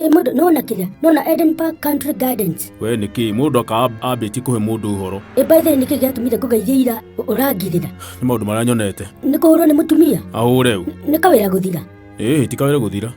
Ĩ mũndũ nona kĩrĩa nona Eden Park Country Gardens. We nĩkĩ mũndũ aka ambĩtie kũhe mũndũ ũhoro? Ĩ by the way nĩkĩ gĩatũmire ngũgeithie ira ũrangirĩra? Nĩ maũndũ marĩa nyonete. Nĩ kũhũrwo nĩ mũtumia? Ahũre u. Nĩ kawĩra gũthira? Ĩĩ ti kawĩra gũthira.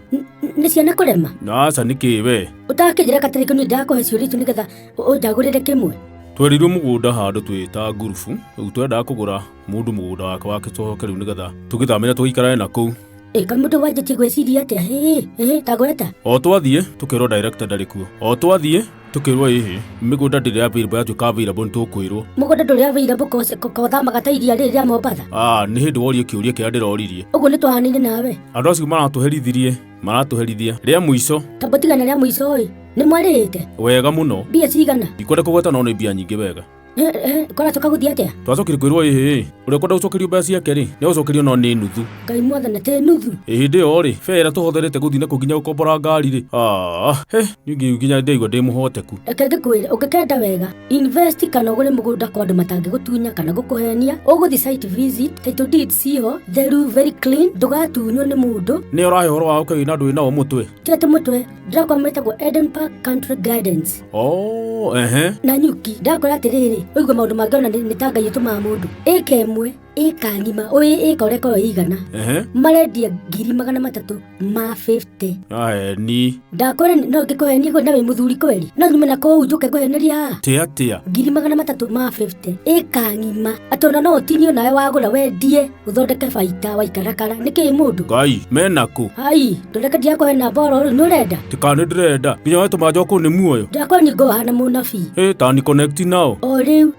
Nĩ ciana kũrema? Aca nĩkĩ we? Ũtakĩnjĩra katarĩkũ niĩ ndakũhe ciũria icio nĩgetha ũnjagũrĩre kĩmwe. Twerirwo mũgũnda handũ twĩ ta ngurubu, rĩu twendaga kũgũra mũndũ mũgũnda wake wa gĩcoke rĩu nĩgetha tũgĩthamĩre tũgĩikarage na kũu. Ĩ kaĩ mũndũ wanjĩtie gwĩciria atĩa? Ĩ ĩ tagweta. O twathiĩ tũkerwo director ndarĩ kuo. O twathiĩ tũkerwo ĩhĩ mĩgũnda ndĩrĩ available yatuĩka available nĩ tũkwĩrwo. Mũgũnda ndũrĩ available kothamaga ta iria rĩrĩ rĩa Mombatha. Ah, nĩ hĩndĩ worie kĩũria kĩrĩa ndĩroririe. Ũguo nĩ twahanire nawe. Andũ acio maratũherithirie, maratũherithia. Rĩa mũico. Tamba tigana rĩa mũico ĩ. Nĩ mwarĩhĩte? Wega mũno. Mbia cigana? Ndikwenda kũgweta no nĩ mbia nyingĩ wega. Eh, eh, kũracoka gũthiĩ atĩa? Twacokire kwĩrwo ĩhĩ, ũrĩa ũkwenda gũcokerio mbeca ciake rĩ, nĩ agũcokerio no nĩ nuthu. Ngai mwathani atĩ nuthu. Ĩ hĩndĩ ĩyo rĩ, bea ĩrĩa tũhotherete gũthiĩ nakuo nginya gũkombora ngari rĩ, ah, he, niĩ nginya ndĩraigua ndĩ mũhoteku. Reke ngĩkwĩre, ũngĩkenda wega, invest kana ũgũre mũgũnda kwa andũ matangĩgũtunya kana gũkũhenia, ũgũthiĩ site visit, title deed ciho, theru, very clean, ndũgatunywo nĩ mũndũ. Nĩ ũrahe ũhoro wa ũkagĩa na ndũĩ nao mũtwe. Ti atĩ mũtwe, ndĩrakora metagwo Eden Park Country Gardens. Oh, ehe. Na nyuki, ndakora atĩrĩrĩ, ũigue maũndũ mangĩ ona nĩ ta Ngai ũtũmaga mũndũ. Ĩka ĩmwe, ĩka ng'ima, ũĩ ĩka ũrĩa ĩkoragwo ĩigana. Ehe. Marendia 350,000. Aheni. Ndakwĩra no ngĩkũhenie kweli na wĩ mũthuri kweli. No nyume na kũu njũke ngũhenerie haha. Tĩ atĩa? 350,000 ĩka ng'ima. Atĩ ona no ũtinio nawe wagũra wendie. Ũthondeke baita waikarakara nĩkĩ mũndũ? Ngai, mena kũ? Ai, ndũreke ndiakũhe namba oro rĩu nĩũrenda? Tika nĩ ndĩrenda. Nginya wetũma njokwo nĩ muoyo. Ndakwa ningĩ ũhana mũnabii. Ĩ, tani connect nao. O rĩu.